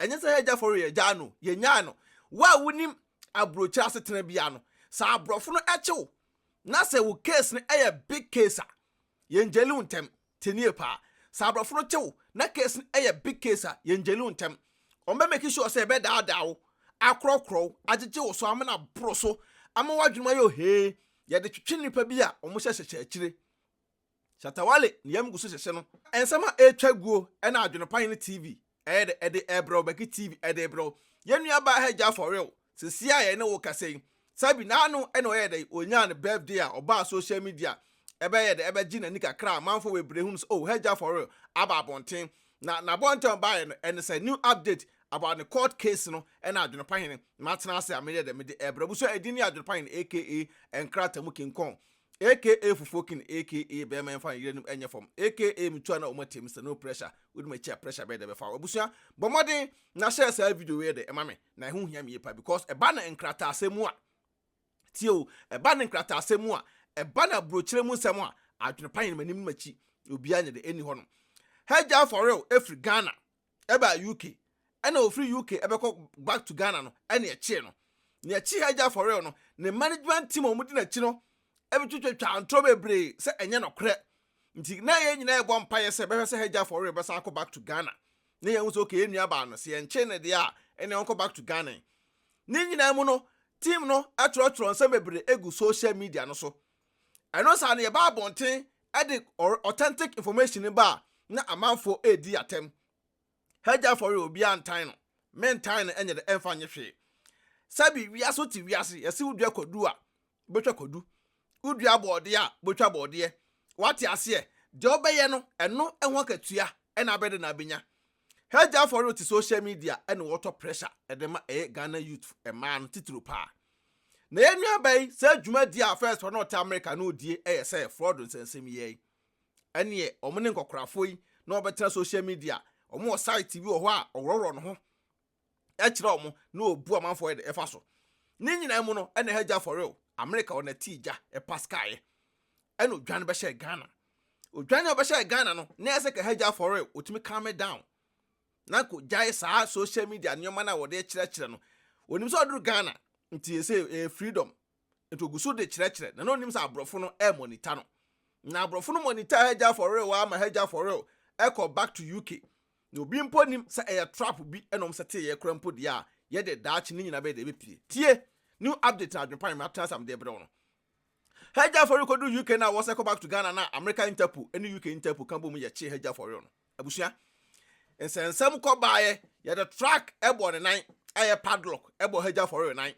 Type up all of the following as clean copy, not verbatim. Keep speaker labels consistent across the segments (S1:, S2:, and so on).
S1: Ɛnyɛ sɛ Hagya for real yɛgyaa no, yɛnyaa no. Wo a wonim aburokyire asetena bia no, sɛ aborɔfo no ɛkyew na sɛ wo case no ɛyɛ big case a, yɛngyeli wo ntɛm. Tie paa, sɛ aborɔfo no kyew na case no ɛyɛ big case a, yɛngyeli wo ntɛm. Wɔn bɛ make sure sɛ ɛbɛdaadaa wo, akorɔkorɔ, agyegye wo so, ama na boro so, ama w'adwene ayɛ ohee. Yɛde twetwe nipa bi a wɔn hyɛ hyehyɛ akyire. Shatawale ne yam gu so hyehyɛ no. Nsɛm a ɛretwa guo ɛna Adwene ne TV ɛyɛ de ɛde ɛbrɛw, Bɛki TV ɛde ɛbrɛw. Yɛn nua baa Hagya for real, sisi a yɛne wo kasa yi, sabi n'ano ɛna ɔyɛ dɛ onyaa ne birthday a ɔbaa social media ɛbɛyɛ dɛ ɛbɛgye n'ani kakra. Amanfo bebree hu sɛ, oh, Hagya for real aba abɔnten. Na n'abɔnten ɔbaayɛ no ɛne sɛ new update about the court case no ɛna Adwene Pahene matena ase a meyɛ dɛ mede ɛbrɛ bu so. Ɛdi ne Adwene Pahene, aka Nkrata mu Kinkɔn, aka Fufuo King, aka bɛrima mfa yere no ɛnyɛ fam, aka mutua na ɔmo atie Mr No Pressure. Wodi m'akyi a, pressure bɛyɛ dɛ bɛfa. Abusua, bɔ mmɔden na hyɛ saa video yi dɛ ɛma me na ɛho hia me yie pa, because ɛba na nkrataasɛm mu a, tie o, ɛba ne nkrataasɛm mu a, ɛba na aburokyerɛ mu nsɛm a, Adwene Pahene m'anim no m'akyi obiara nyɛ de ɛni hɔ no. Hagya for real efiri Ghana ɛba UK, ɛna ofiri UK ɛbɛkɔ back to Ghana no ɛna ɛkyee no. Nea ɛkyi Hagya for real no, ne management team a wɔn di n'akyi no ɛbɛtwitwatwa ntorɔ bebree sɛ ɛnyɛ nɔkorɛ. Nti na yɛn nyinaa yɛbɔ mpaeɛ sɛ bɛhwɛ sɛ Hagya for real bɛsan akɔ back to Ghana ne yɛn nso. Okay, yɛn nua baa no sɛ yɛn nkyɛn ne deɛ a, ɛna ɔnkɔ back to Ghana. Ne nyinaa mu no, team no ɛtwerɛtwerɛ nsɛm bebree egu social media no so. Ɛno saa no, yɛba abɔnten ɛde authentic information ba a, na amanfoɔ edi atɛm. Hagya for real, obiara ntan no, mentan no, ɛnyɛ de ɛmfa nyɛ hwee. Sɛbi, wiase te wiase, yɛsi wodua kwadu a, bɛtwa kwadu, wodua bɔɔdeɛ a, bɛtwa bɔɔdeɛ. Wate aseɛ? Deɛ ɔbɛyɛ no, ɛno ɛho akatua ɛna abɛde na abɛnya. Hagya for real te social media ɛna wɔtɔ pressure ɛde ma ɛyɛ Ghana youth, ɛmaa no titiri paa. Na yɛn nua yi sɛ dwumadi a first wɔn ɔte America na odie ɛyɛ sɛ fraud nsɛnsɛm yɛ yi, ɛneɛ ɔmo ne nkɔkorafoɔ yi na ɔbɛtena social media. Ɔmo wɔ site bi wɔ hɔ a ɔworɔworɔ ne ho ɛkyerɛ ɔmo na obu amanfoɔ yɛ de ɛfa so. Ne nyinaa mu no, ɛna Hagya for real America ɔna tii gya ɛpaskaeɛ, ɛna odwane bɛhyɛ Ghana. Odwane a ɔbɛhyɛ Ghana no, na ɛsɛ ka Hagya for real otumi calm down na ko gyae saa social media nneɛma no a wɔde kyerɛkyerɛ no. Onim sɛ ɔduru Ghana nti yɛsɛ ɛyɛ freedom, nti ogu so de kyerɛkyerɛ na onim sɛ aborɔfo no ɛɛ monitor no. Na aborɔfo no monitor Hagya for real ama Hagya for real ɛkɔ back to UK, na obi mpo nim sɛ ɛyɛ trap bi ɛna ɔmo sɛ te yɛ kora mpo deɛ a yɛde daakye ne nyinaa bɛyɛ de ɛbɛpie. Tie new update na Adwempa yɛn atena sam de brɛ no. Hagya for real kɔdu UK na wɔsɛ kɔ back to Ghana na America Interpol ɛne UK Interpol kan bɔ mu yɛkye Hagya for real no. Abusua, nsɛnsɛm kɔ baayɛ, yɛde track ɛbɔ ne nan, ɛyɛ padlock ɛbɔ Hagya for real nan,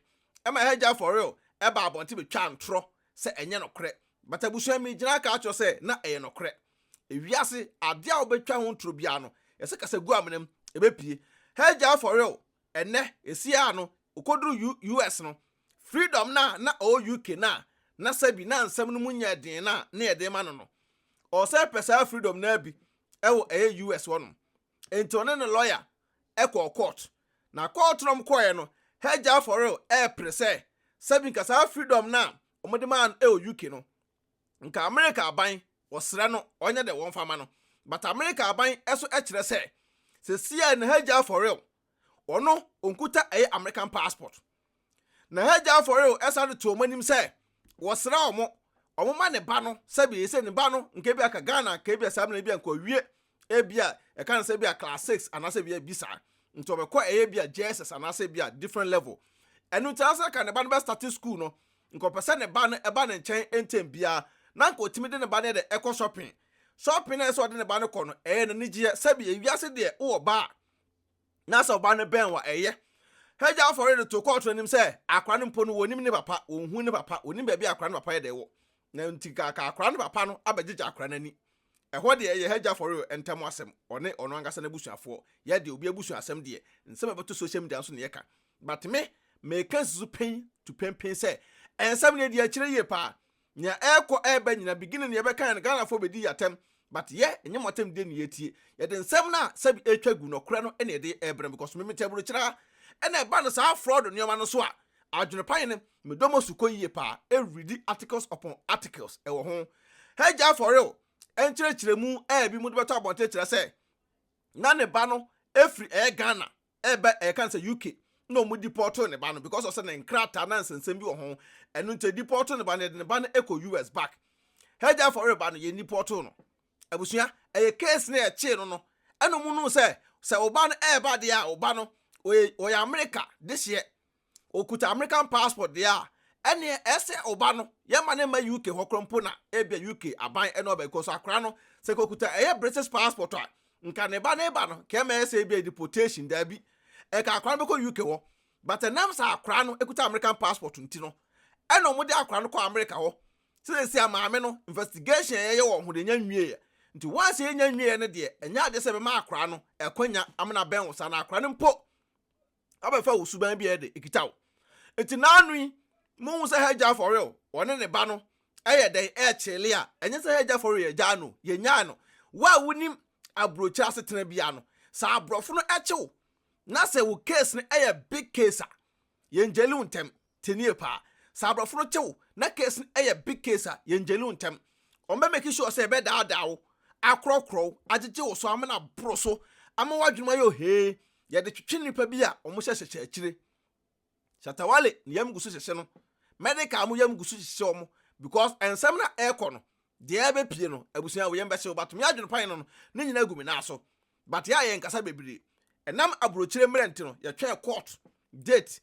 S1: ɛma Hagya for real ɛba abɔnten betwa ntorɔ sɛ ɛnyɛ nokorɛ. But abusua, mi gyina aka akyerɛ sɛ na ɛyɛ nokorɛ. Ewiase adeɛ a wobɛtwa ho ntoro biara no, yɛsɛ kasa gu amena mu, ɛbɛpie. Hagya for real ɛnɛ esi a no okoduru US no, freedom na ɔwɔ UK na sɛbi na nsɛm no mu nyɛ den na yɛde ma no, ɔsɛ pɛ saa freedom na bi ɛwɔ ɛyɛ US hɔ nom. Nti ɔne ne lawyer ɛkɔ court, na court no kɔɛ no, Hagya for real ɛɛpere sɛ sɛbi nka saa freedom na wɔde maa no ɛwɔ UK no, nka America aban wɔsrɛ no ɔnyɛ dɛ wɔn fama no. But America aban ɛso ɛkyerɛ sɛ sɛsia na Hagya for real ɔno onkuta ɛyɛ American passport. Na Hagya for real ɛsan de to wɔn anim sɛ wɔsrɛ wɔn ma ne ba no, sɛbi sɛ ne ba no nka ebi aka Ghana, nka ebi saa mmerɛ bi a nka owie ebi a ɛka no sɛ bi a class 6 anaasɛ bi a bi saa, nti ɔbɛkɔ ɛyɛ bi a JSS anaasɛ bi a different level. Ɛno nti ansa ka ne ba no bɛ start school no, nka ɔpɛ sɛ ne ba no ɛba ne nkyɛn ntɛm biara na nka otumi de ne ba no yɛ dɛ ɛkɔ shopping. Shopping na ɛsɛ ɔde ne ba no kɔ no, ɛyɛ n'anigyeɛ. Sɛbi, ewiase deɛ, wowɔ ba a na sɛ ɔba no bɛn wa ɛyɛ. Hagya for real de to court anim sɛ akora no mpo no, wɔnim ne papa, wɔnhu ne papa, wɔnim baabi a akora no papa yɛ dɛ wɔ, na nti kaka akora no papa no abɛgyegye akora no ani. Ɛhɔ deɛ, ɛyɛ Hagya for real ntɛm asɛm, ɔne ɔno ankasa n'abusuafoɔ. Yɛ deɛ, obi abusua asɛm deɛ, nsɛm a ɛbɛto social media nso ne yɛka, but me meka susu pɛn to pɛnpɛn sɛ ɛnsɛm no deɛ akyerɛ yie paa. Nea ɛrekɔ ɛreba nyina, beginning ne yɛbɛka no, Ghanafoɔ bɛdi yɛatɛm, but yɛ ɛnyɛ mo atɛm deɛ ne yɛtie. Yɛde nsɛm no a sɛbi ɛtwa gu nɔkorɛ no ɛna yɛde ɛbrɛ, because meme te aburokyerɛ ha, ɛna ɛba no saa fraud nneɛma no so a, Adwene Pan no medɔmɔ so kɔ yie paa, ɛredi articles upon articles ɛwɔ ho. Hagya for real ɛnkyerɛkyerɛ mu ɛɛbi mu de bɛtɔ abɔnten kyerɛ sɛ na ne ba no efiri ɛyɛ Ghana. ɛbɛ ɛka no sɛ UK na ɔmo deport ne ba no because ɔsɛ ne nkrataa na nsɛnsɛm bi wɔ ho. Ɛno nti deport ne ba no, yɛde ne ba no ɛkɔ US back. Hajia for real ba no, yɛn deport no. Abusua, ɛyɛ case ne ɛkyee no, ɛna ɔmo nu sɛ ɔba no ɛɛba deɛ a, ɔba no ɔyɛ America this year, okuta American passport deɛ a, ɛneɛ ɛsɛ ɔba no yɛma ne ma UK hɔ korɔ mpo na ebia UK aban ɛna ɔbɛ kɔ so akora no. Sɛ okuta ɛyɛ British passport a, nka ne ba ne ba no kɛmɛ ɛsɛ ebia deportation daabi, ɛka akora no bɛkɔ UK hɔ. But ɛnam sɛ akora no ekuta American passport nti no, ɛna ɔmo de akora no kɔ America hɔ. Sɛ maame no investigation ɛyɛ wɔ ho de nya nwie yɛ nti, once yɛnya nwie no deɛ, ɛnyɛ adeɛ sɛ bɛma akora no ɛkwanya amena bɛn wo sa na akora no mpo abɛfa wo suban bi a ɛde ekita wo. Nti n'ano yi muhu sɛ Hajia for real ɔne ne ba no ɛyɛ dɛn ɛɛkyele a, ɛnyɛ sɛ Hajia for real yɛgyaa no, yɛnyaa no. Wo a wonim aburokyire asetena bia no, sɛ aborɔfo no ɛkyew na sɛ wo case no ɛyɛ big case a, yɛn jail wo ntɛm. Tenie paa, sɛ aborɔfo no kyew na case no ɛyɛ big case a, yɛn jail wo ntɛm. Wɔn bɛ make sure sɛ ɛbɛdaadaa wo, akorɔkorɔ wo, agyegye wo so amena boro so ama w'adwene ayɛ ohee. Yɛde twitwi nipa bi a wɔn hyɛ hyehyɛ akyire. Shatta Wale ne yam gu so hyehyɛ no, Medikal mo yam gu so hyehyɛ wɔn because nsɛm na ɛrekɔ no deɛ ɛbɛpie no. Abusua, wo yam bɛhyɛ wo, but me adwene pan no ne nyinaa gu me nan so. But yɛ a yɛn nkasa bebree ɛnam aburokyire mmerɛ nti no, yɛtwɛn court date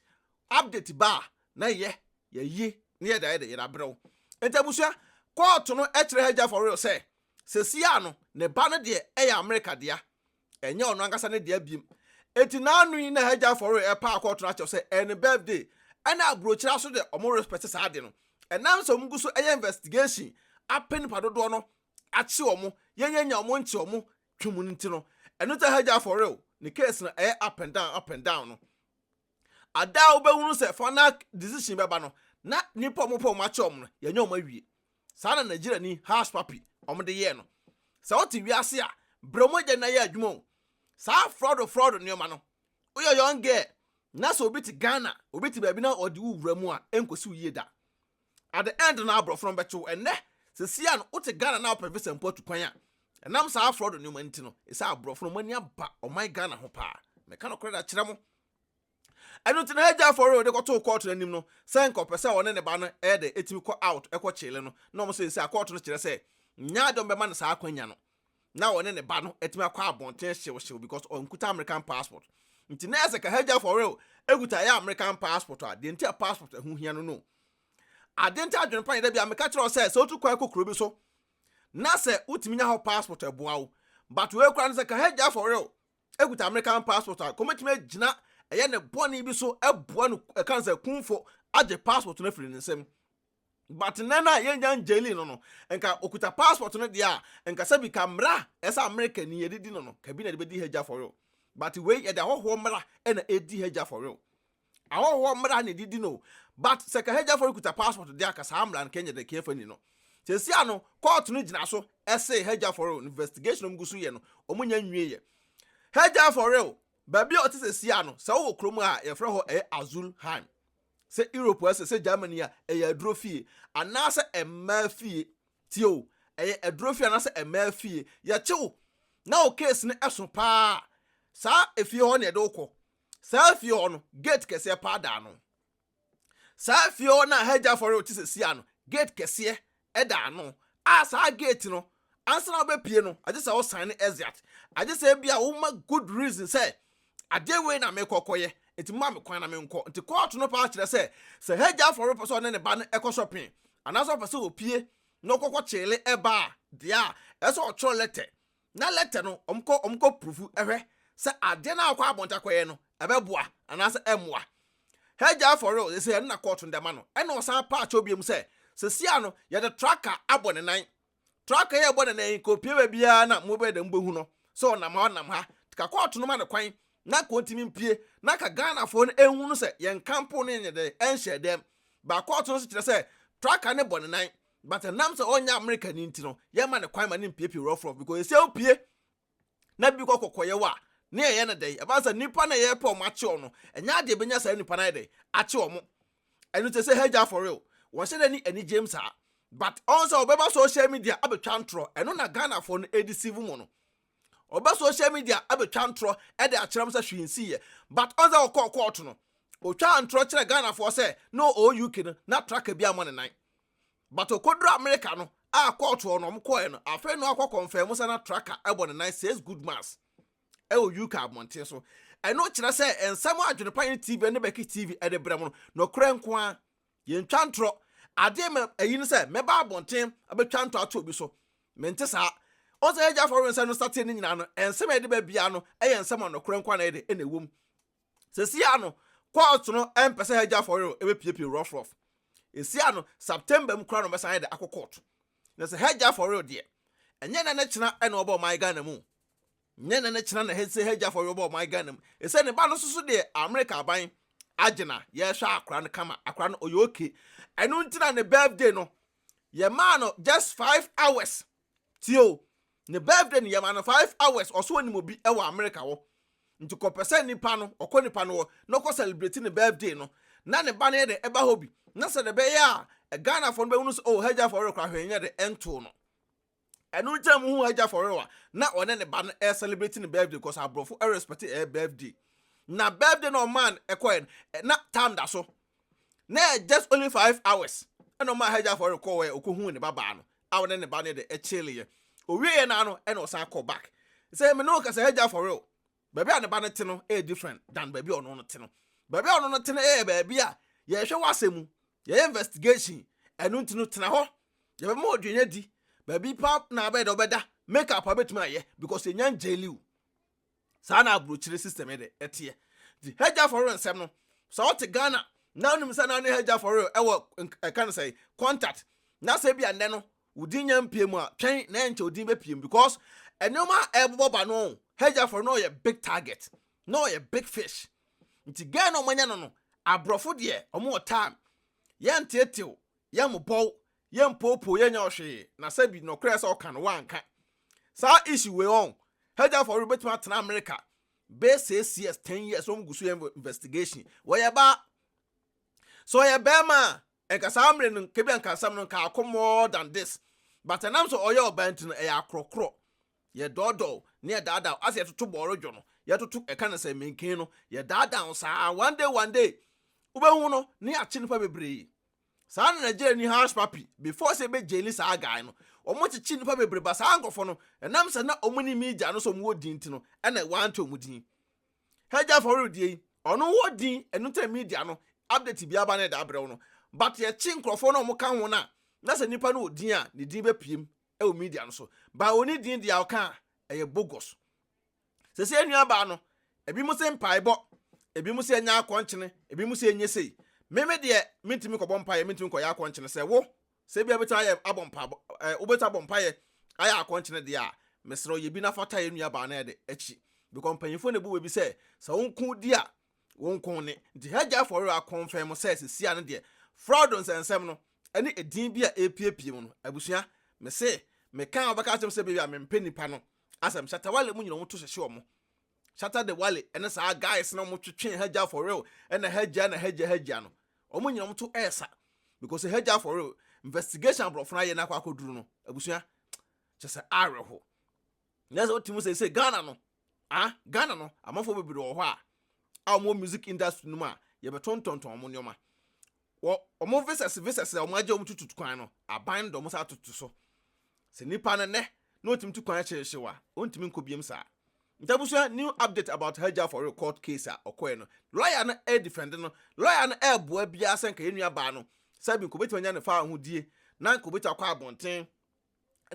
S1: update ba a, na yɛ yɛyi ne yɛde ayɛ de yɛde abrɛw. Nti abusua, court no kyerɛ Hajia for real sɛ sɛsi a no, ne ba no deɛ ɛyɛ America dea, ɛnyɛ ɔno ankasa ne dea biem. Eti n'ano yi na Hajia for real ɛpa court no akyɛw sɛ ɛyɛ ne birthday, ɛna aburokyire aso de ɔmo respect saa de no. Ɛnam sɛ ɔmo gu so ɛyɛ investigation apɛ nipa dodoɔ no akye ɔmo, yɛnyɛ nya ɔmo nkye ɔmo twem no nti no, ɛno sɛ Hajia for real ne case no ɛyɛ up and down, up and down no. Ada a wobɛhunu sɛ final decision bɛba no, na nipa ɔmo pɛ ɔmo akyɛ ɔmo no, yɛnyɛ ɔmo awie. Saa na Nigeria ni Hushpuppi ɔmo de yɛɛ no. Sɛ wote wiase a, brɛ ɔmo agya na yɛ adwuma o. Saa fraud fraud nneɛma no, woyɛ young girl na sɛ obi te Ghana, obi te baabi na ɔde wo wura mu a, ɛnkɔsi wo yie da. At the end na aborɔfo no bɛkyew. Ɛnɛ sɛsi a no, wote Ghana na wopɛ visa mpo atu kwan a, ɛnam saa fraud nneɛma nti no, ɛsɛ aborɔfo no mo ani aba ɔman Ghana ho paa. Mɛka no korɛ da kyerɛ mo. Ɛno nti na Hajia for real de kɔtoo court n'anim no sɛ nka ɔpɛ sɛ ɔne ne ba no ɛyɛ dɛ ɛtumi kɔ out ɛkɔ kyele no, na ɔmo sɛ court no kyerɛ sɛ nyaa de ɔmbɛma no saa akwanya no na ɔne ne ba no ɛtumi akɔ abɔnten hyewhyew because ɔnkuta American passport. Nti na ɛsɛ ka Hajia for real ekuta ɛyɛ American passport a, deɛ nti a passport ɛho hia no, ade nti adwene pan yɛ dɛ bi a meka kyerɛ wo sɛ wotu kwan kɔ kuro bi so na sɛ wotumi nya hɔ passport, ɛboa wo. But wei kora no, sɛ ka Hajia for real ekuta American passport a, kɔmɛtumi agyina ɛyɛ ne bɔne bi so ɛboa no ɛka sɛ kumfo agye passport no afiri ne nsam. But nna no a yɛnya n jail no, nka okuta passport no deɛ a, nka sɛ bi ka mmara ɛsɛ America ni yɛde di no, kabi na de bɛdi Hajia for real. But wei yɛde ahɔhoɔ mmara ɛna ɛdi Hajia for real, ahɔhoɔ mmara na ɛdidi no. But sɛ ka Hajia for real kuta passport deɛ a, ka saa mmara no kɛnyɛ de kɛfa ni no. Sɛsi ano court no gyina so ɛsɛ Hajia for real investigation ɔmo gu so yɛ no, ɔmo nya nwie yɛ. Hajia for real, baabi a ɔte sɛsi ano, sɛ wowɔ kurom a yɛfrɛ hɔ ɛyɛ Azulheim, sɛ Europe ɛsɛ sɛ Germany a, ɛyɛ aduro fie anaasɛ mmaa fie. Tie o, ɛyɛ aduro fie anaasɛ mmaa fie. Yɛkyew na wo case no ɛso paa, saa efie hɔ na yɛde wo kɔ. Saa efie hɔ no, gate kɛseɛ paa da ano. Saa efie hɔ na Hajia for real te sɛ si ano, gate kɛseɛ ɛda ano a, saa gate no, ansa na wobɛpie no, agye sɛ wo sign exit, agye sɛ ebi a woma good reason sɛ adeɛ wei na mekɔkɔyɛ nti mma me kwan na menkɔ. Nti court no paa kyerɛ sɛ Hajia for real pɛ sɛ ɔne ne ba no ɛkɔ shopping anaasɛ ɔpɛ sɛ opie na ɔkɔkɔ kyele ɛba a deɛ a, ɛsɛ ɔtwerɛ letter na letter no ɔmkɔ proof ɛhwɛ sɛ adeɛ no a ɔkɔ abɔnten akɔyɛ no ɛbɛboa anaasɛ ɛmmoa Hajia for real. Sɛ ɛno na court no dɛma no, ɛna ɔsan pa akyɛw biom sɛ sɛsia no yɛde tracker abɔ ne nan. Tracker yɛ bɔ ne nan ka opie baabiara na mo bɛyɛ dɛ mbɛhu no sɛ ɔnam ha, ɔnam ha. Ka court no ma ne kwan na ka ɔntumi mpie na ka Ghanafoɔ no ɛnhu no sɛ yɛn kampo no yɛ dɛ ɛnhyɛ dɛm ba. Court no nso kyerɛ sɛ tracker ne bɔ ne nan, but ɛnam sɛ ɔnyɛ America ni nti no, yɛma ne kwan ma ne mpiepie rough rough because ɛsɛ opie na bi kɔ kɔkɔyɛ wɔ a ne yɛyɛ no dɛn. Ɛba sɛ nipa na yɛpɛ ɔmo akye ɔno, ɛnyɛ adeɛ bɛnya saa nipa no ayɛ dɛn akye ɔmo. Ɛno kyerɛ sɛ Hajia for real wɔn hyɛ dɛ ne ani gyem saa, but ɔn sɛ ɔbɛba social media abɛtwa ntorɔ. Ɛno na Ghanafoɔ no ɛ deceive mu no. Ɔbɛ social media abɛtwa ntorɔ de akyerɛ m sɛ hwee nsiiɛ, but ɔn sɛ ɔkɔɔ court no, ɔtwaa ntorɔ kyerɛ Ghanafoɔ sɛ na ɔwɔ UK no na tracker bi amɔ ne nan, but ɔkɔduru America no a court hɔ no, ɔmo kɔɛ no, afei no akɔ confirm sɛ na tracker ɛbɔ ne nan 6 good months ɛwɔ UK abɔnten so. Ɛno kyerɛ sɛ nsɛm Adwenepa TV ne Bɛki TV ɛde brɛ mu no, nɔkorɛ nko a yɛntwa ntorɔ. Adeɛ mɛ ɛyi no sɛ mɛba abɔnten abɛtwa ntorɔ ato obi so, mente saa. Ɔsɛ Hajia for Real nsɛm no start ne nyinaa no, nsɛm a yɛde ba bia no ɛyɛ nsɛm a nɔkorɛ nko a na yɛde ɛna ɛwɔ mu. Sɛsi ano, court no ɛmpɛ sɛ Hajia for Real ɛbɛpiepie rough rough. Esi ano, September mu koraa no, ɔbɛsan yɛde akɔ court. Na sɛ Hajia for Real deɛ, ɛnyɛ na ne kyena ɛna ɔbɔ ɔman Ghana mu, nyɛ na ne kyena na sɛ Hajia for Real ɔbɔ ɔman Ghana mu. Ɛsɛ ne ba no soso deɛ, America aban agyina yɛhwɛ akora no kama, akora no ɔyɛ okay. Ɛno nti na ne birthday no, yɛmaa no just 5 hours. Tio, ne birthday no, yɛmaa no 5 hours. Ɔso onim obi ɛwɔ America hɔ, nti kɔpɛ sɛ nipa no ɔkɔ nipa no hɔ na ɔkɔ celebrate ne birthday no, na ne ba no yɛ de ɛba hɔ bi, na sɛ de bɛyɛ a Ghanafoɔ no bɛhunu sɛ, oh, Hajia for Real kora hwɛ nyɛ de ɛnto no. Ɛno nkyɛn mu hu Hajia for Real a na ɔne ne ba no ɛ celebrate ne birthday, because aborɔfo ɛ respect ɛ birthday. Na birthday na ɔman ɛkɔɛ no, na time da so na ɛ just only 5 hours ɛna ɔman Hajia for Real kɔɔ ɛ ɔkɔhu ne ba baa no a ɔne ne ba no de ɛkyele yɛ owie yɛ n'ano, ɛna ɔsan kɔ back sɛ mene wo kasa. Hajia for Real, baabi a ne ba no te no ɛyɛ different than baabi a ɔno no te no. Baabi a ɔno no te no ɛyɛ baabi a yɛhwɛ w'asɛm mu, yɛyɛ investigation. Ɛno nti no, tena hɔ, yɛbɛma ɔdwenya di baabi pa na abɛyɛ dɛ ɔbɛda make up a bɛtumi ayɛ, because yɛnya ngyeli wo. Saa na aburokyire system yɛ de ɛteɛ. Nti Hajia for Real nsɛm no, sɛ ɔte Ghana na wonim sɛ na ne Hajia for Real ɛwɔ ɛka no sɛ contact na sɛ bi a nnɛ no wo din nya mpie mu a, twɛn na ɛnkyɛ wo din bɛpie mu, because nneɛma a ɛbobɔ ba no, Hajia for Real no ɔyɛ big target na ɔyɛ big fish. Nti girl no ɔmanya no, aborɔfo deɛ, ɔmo wɔ time. Yɛnteetew, yɛmmobɔw, yɛmpoopoo, yɛnyɛ ɔhwee. Na sɛbi nɔkorɛ sɛ ɔka no wanka saa issue wei ɔn Hajia for Real bɛtumi atena America bɛyɛ 6 years, 10 years, wɔn gu so yɛ investigation. Wɔyɛ baa so, ɔyɛ bɛrima a, nka saa mmerɛ no kebi nka asɛm no nka akɔ more than this, but ɛnam sɛ ɔyɛ ɔbaa nti no, ɛyɛ akorɔkorɔ, yɛ dɔɔdɔɔ ne yɛ daadaa asɛ yɛtoto bɔɔlo dwo no, yɛtoto ɛka no sɛ menken no, yɛ daadaa saa. One day, one day, wobɛhu no ne yɛakye nipa bebree. Saa na Nigeria ni Hush Puppy, before sɛ ebe jail saa guy no, wɔn kyekye nipa bebree ba. Saa nkɔfo no, ɛnam sɛ na wɔn ni media no so wɔn wɔ din ti no, ɛna wɔante wɔn din. Hajia for Real die yi, ɔno wɔ din, ɛno tɛ media no update bi aba na ɛda abrɛw no, but yɛkye nkurɔfoɔ no a wɔn ka ho na sɛ nipa no wɔ din a, ne din bɛpiem ɛwɔ media no so, ba oni din deɛ ɔka a, ɛyɛ bogus. Sɛ nua baa no, ebi mo sɛ mpaebɔ, ebi mo sɛ ɛnya akɔnkyene, ebi mo sɛ ɛnyɛ sei. Meme deɛ, mentumi kɔbɔ mpaeɛ, mentumi kɔyɛ akɔnkyene. Sɛ wo sɛ bia bɛtumi ayɛ abɔ mpaebɔ, wobɛtumi abɔ mpaeɛ ayɛ akɔnkyene deɛ a, mesrɛ yɛ bi na fata yɛ nua baa no yɛde akyi, because mpanyinfoɔ na ebu wɔ bi sɛ wo nko di a, wo nko ne. Nti Hajia for Real akɔnfɛn mo sɛ sesia no deɛ, fraud nsɛnsɛm no ɛne edin bi a epiepie mu no, abusua, mese meka a, wɔbɛka akyerɛ m sɛ baabi a mempɛ nipa no asɛm. Shatta Wale mu nyina wɔn to hyehyɛ wɔn. Shatta de Wale ɛne saa guys na wɔn twetwe Hajia for Real ɛna Hajia na Hajia Hajia no, wɔn nyina wɔn to ɛɛsa, because Hajia for Real investigation aborɔfo no ayɛ n'akɔ akɔduru no, abusua, kyɛ sɛ awerɛho na sɛ wotumi sɛ Ghana no, ah, Ghana no, amanfoɔ bebree wɔ hɔ a wɔn wɔ music industry no mu a yɛbɛtontɔntɔn wɔn nneɛma wɔ wɔn visas a wɔn agye wɔn tutu kwan no, aban de wɔn sa atoto so sɛ nipa no nɛ na otumi tu kwan hyehyew a, ontumi nkɔ biem saa. Nti abusua, new update about Hajia for Real court case a ɔkɔɛ no, lawyer no ɛ defend no, lawyer no ɛɛboa biara sɛ nka yɛn nua baa no sɛbi nka obetumi anya ne fa ahodie na nka obetumi akɔ abɔnten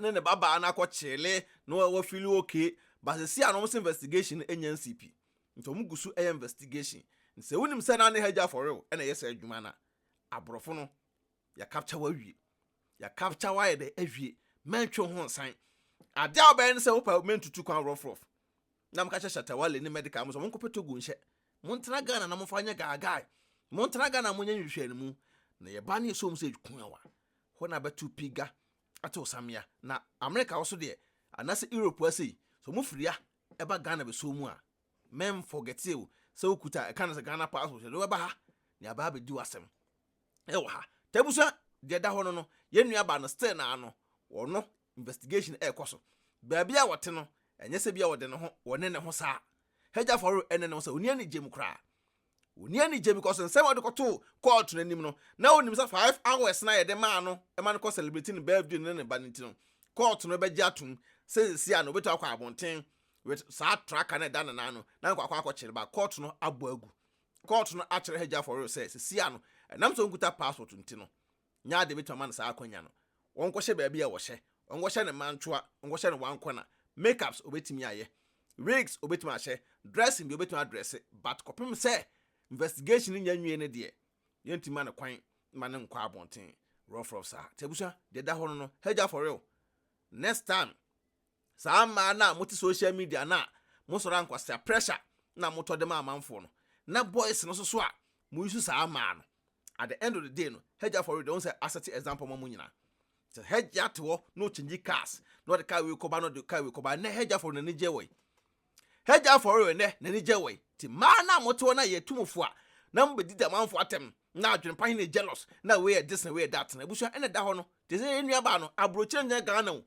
S1: ne ne babaa no akɔ kyele na wɔ feel okay. But sisi a na wɔn sɛ investigation no enya ncp, nti wɔn gu so ɛyɛ investigation. Nti sɛ wonim sɛ na ne Hajia for Real ɛna ɛyɛ sɛ adwuma na aborɔfo no yɛ capture wawie, yɛ capture wayɛ dɛ awie, mɛntwe ho nsan. Adeɛ a wɔbɛyɛ no sɛ wopɛ mɛntutu kwan rough rough na mka kyerɛ Shatta Wale ne Medikal mo sɛ monkɔpɛ Togo nhyɛ, montena Ghana na momfa nyɛ gaagae, montena Ghana monyɛ nhwehwɛ no mu na yɛba ne yɛsɛ mu sɛ kuawa hɔ na bɛto piga atew samea. Na America wɔ so deɛ, anaasɛ Europe ase sɛ ɔmo firi a ɛba Ghana bɛso mu a, mɛn forget o sɛ wokuta ɛka no sɛ Ghana passport yɛde wɔbɛba ha ne aba abɛdi w'asɛm ɛwɔ ha. Tabusua deɛ da hɔ no, yɛn nua ba no still na ano wɔno investigation ɛrekɔ so baabi a wɔte no. Ɛnyɛ sɛ bia wɔde ne ho, wɔne ne ho saa. Hajia for real ɛne ne ho saa. Ɔni anigye mu koraa. Ɔni anigye because nsɛm a ɔde kɔtoo court no anim no, na ɔnim sɛ 5 hours na yɛde maa no ɛma no kɔ celebrate ne birthday ne ne ba no nti no, court no bɛgye atom sɛ sisi a no obɛtumi akɔ abɔnten with saa tracker no ɛda ne nan no na nkɔ akɔkyere ba. Court no abɔ agu. Court no akyerɛ Hajia for real sɛ sisi a no, ɛnam sɛ ɔnkuta passport nti no, nyɛ ade bɛtumi ama no saa akɔnya no. Wɔnkɔhyɛ baabi a wɔhyɛ, wɔnkɔhyɛ ne mantoa, wɔnkɔhyɛ ne one corner. Makeups obɛtumi ayɛ, wigs obɛtumi ahyɛ, dressing bi obɛtumi adress, but kɔpem sɛ investigation nya nwie ne deɛ, yɛntumi ma ne kwan ma ne nkɔ abɔnten rough rough saa. Nti abusua, deɛ da hɔ no, Hajia for real, next time saa mmaa no a mote social media no a mosɔrɔ ankwasea pressure na motɔ de ma amanfoɔ no, na boys no nso so a moyi saa mmaa no, at the end of the day no, Hajia for real de wɔn sɛ asɛte example ma mo nyinaa sɛ Hajia te hɔ na ɔkyɛngyi cars na ɔde car wei kɔba na ɔde car wei kɔba. Nɛ Hajia for real n'ani gye wɔ yi, Hajia for real nɛ n'ani gye wɔ yi. Ti mmaa no a mote hɔ na yɛ tumufo a na mo bɛdidi amanfoɔ atɛm na adwene pa ne jealous na wei yɛ this na wei yɛ that na ebusua ɛna da hɔ no te sɛ yɛn nua baa no. Aburokyire nyɛ Ghana o.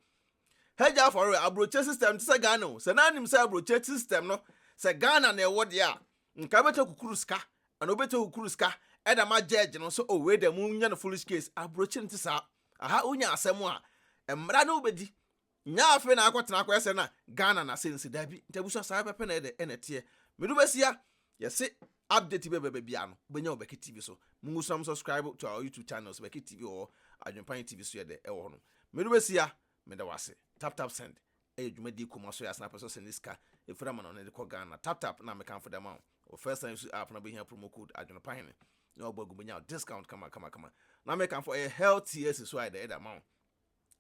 S1: Hajia for real, aburokyire system te sɛ Ghana o. Sɛ n'anim sɛ aburokyire system no sɛ Ghana na ɛwɔ deɛ a, nka bɛtɛ kukuru sika ana wobɛtɛ kukuru sika ɛna ma judge no so, oh, wei dɛ mu nya no foolish case. Aburokyire nte saa. Aha wonya asɛm a, mmara ne wobɛdi. Nya afei na akɔtena akɔyɛ sɛ na Ghana na sɛ nsi daabi. Nti abusua, saa pɛpɛ na ɛdɛ ɛna ɛteɛ. Mede wobɛsia yɛse update bi bɛbɛ bia no, wobɛnya wɔ Bɛki TV so. Mungu so subscribe to our YouTube channels, Bɛki TV wɔ hɔ, Adwempan TV so yɛdɛ ɛwɔ hɔ no. Mede wobɛsia, meda wase. Tap Tap Send ɛyɛ dwumadie kɔma so yɛ asena pɛ sɛ sɛ ne sika ɛfiri ama no ne de kɔ Ghana. Tap Tap na mekamfo dɛm a o first time use app na bɛhia promo code Adwenepahene na wabɔ agu, bɛnya discount kama kama kama. Na mekamfo ɛyɛ Health TS so ayɛ dɛ ɛda ma wo.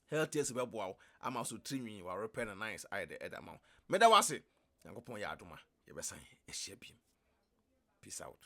S1: Health TS bɛboa wo ama so tirinwi wa repair no nice ayɛ dɛ ɛda ma wo. Meda wase. Nyankopɔn yɛ adoma, yɛbɛsan ahyia biem. Peace out.